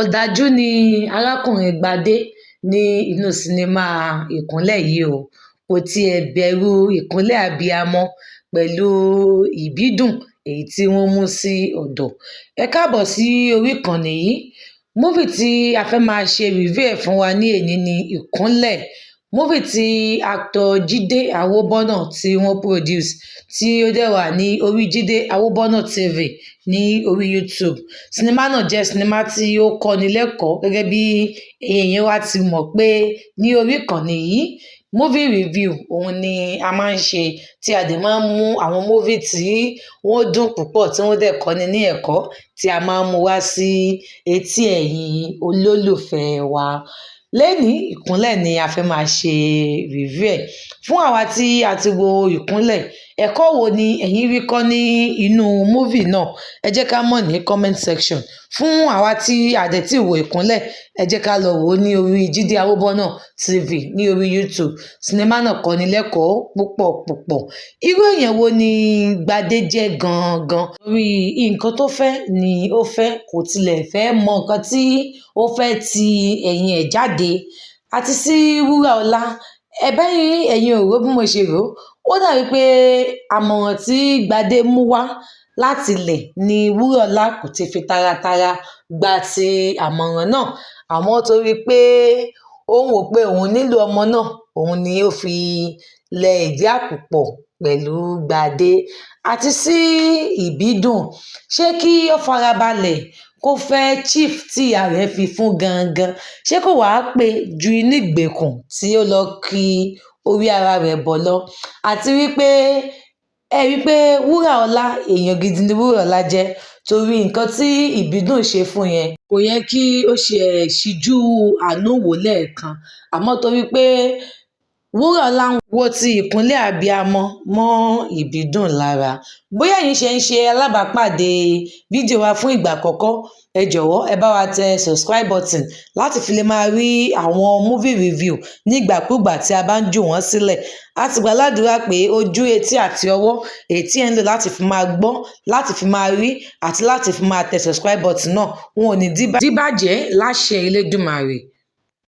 Ọ̀dájú ni arákùnrin Gbadé ní inú sinimá Ìkúnlẹ̀ yìí o. Kò tiẹ̀ bẹ̀rù ìkúnlẹ̀ abiyamọ pẹ̀lú ìbídùn èyí tí wọ́n mú sí ọ̀dọ̀. Ẹ káàbọ̀ sí orí ìkànnì yìí. Movie tí a fẹ́ máa ṣe review ẹ̀ fún wa ní èní ni Ìkúnlẹ̀. Movie tí actor Jídé Àwòbọ́nà tí wọ́n produce, tí ó dẹ̀ wà ní orí Jídé Àwòbọ́nà TV ní orí YouTube. Sinimá náà jẹ́ sinimá tí ó kọ́ni lẹ́kọ̀ọ́. Gẹ́gẹ́ bí ẹ̀yin èèyàn wa ti mọ̀ pé ní orí ìkànnì yìí, movie review òun ni a máa ń ṣe, tí a dẹ̀ máa ń mú àwọn movie tí wọ́n dùn púpọ̀, tí wọ́n dẹ̀ kọ́ni ní ẹ̀kọ́, tí a máa ń mú wá sí etí ẹ̀yin olólùfẹ́ wa. Lónìí, Ìkúnlẹ̀ ni a fẹ́ máa ṣe review ẹ̀. Fún àwa tí a ti wo Ìkúnlẹ̀, ẹ̀kọ́ wo ni ẹ̀yin rí kọ́ ní inú movie náà? Ẹ jẹ́ ká mọ̀ ní comment section. Fún àwa tí a dẹ̀ tí wo Ìkúnlẹ̀, ẹ jẹ́ ká lọ wò ó ní orí Jídé Àwòbọ́nà TV ní orí YouTube. Sinimá náà kọ́ni lẹ́kọ̀ọ́ púpọ̀ púpọ̀. Irú èèyàn wo ni Gbadé jẹ́ gangan? Torí nǹkan tó fẹ́ ni ó fẹ́, kò tilẹ̀ fẹ́ mọ nǹkan tí ó fẹ́ ti ẹ̀yìn ẹ̀ jáde. Àti sí Wúràọlá, ẹ̀bẹ̀ ẹ̀yin ò rò bí mo ṣe rò ó. Ó dàbí pé àmọ̀ràn tí Gbadé mú wá láti ilẹ̀ ni Wúràọlá kò ti fi taratara gba ti àmọ̀ràn náà. Àmọ́ torí pé ó ń wò pé òun nílò ọmọ náà, òun ni ó fi lẹ ìdí àpò pọ̀ pẹ̀lú Gbadé. Àti sí Ìbídùn, ṣé kí ó farabalẹ̀ kó fẹ́ chief tí ìyá rẹ̀ fi fún gangan? Ṣé kò wáá pé ju inú ìgbèkùn tí ó lọ ki orí ara rẹ̀ bọ̀ lọ? Àti wípé ẹ rí i pé Wúràọlá, èèyàn gidi ni Wúràọlá jẹ́, torí nǹkan tí Ìbídùn ṣe fún yẹn, kò yẹ kí ó ṣe ṣíjú àánú wò lẹ́ẹ̀kan. Àmọ́ torí pé Wúràọlá ń wo ti ìkúnlẹ̀ abiyamọ mọ́ Ìbídùn lára. Bóyá ẹ̀yin ṣe ń ṣe alábàápàdé fídíò wa fún ìgbà àkọ́kọ́, ẹ jọ̀wọ́, ẹ bá wa tẹ subscribe button láti fi lè máa rí àwọn movie review nígbàkúùgbà tí a bá ń jù wọ́n sílẹ̀. A ti gbàládùra pé ojú, etí àti ọwọ́ èyí tí ẹ̀ ń lò láti fi máa gbọ́, láti fi máa rí àti láti fi máa tẹ subscribe button náà, wọn ò ní díbàjẹ́ láṣẹ Elédùmarè.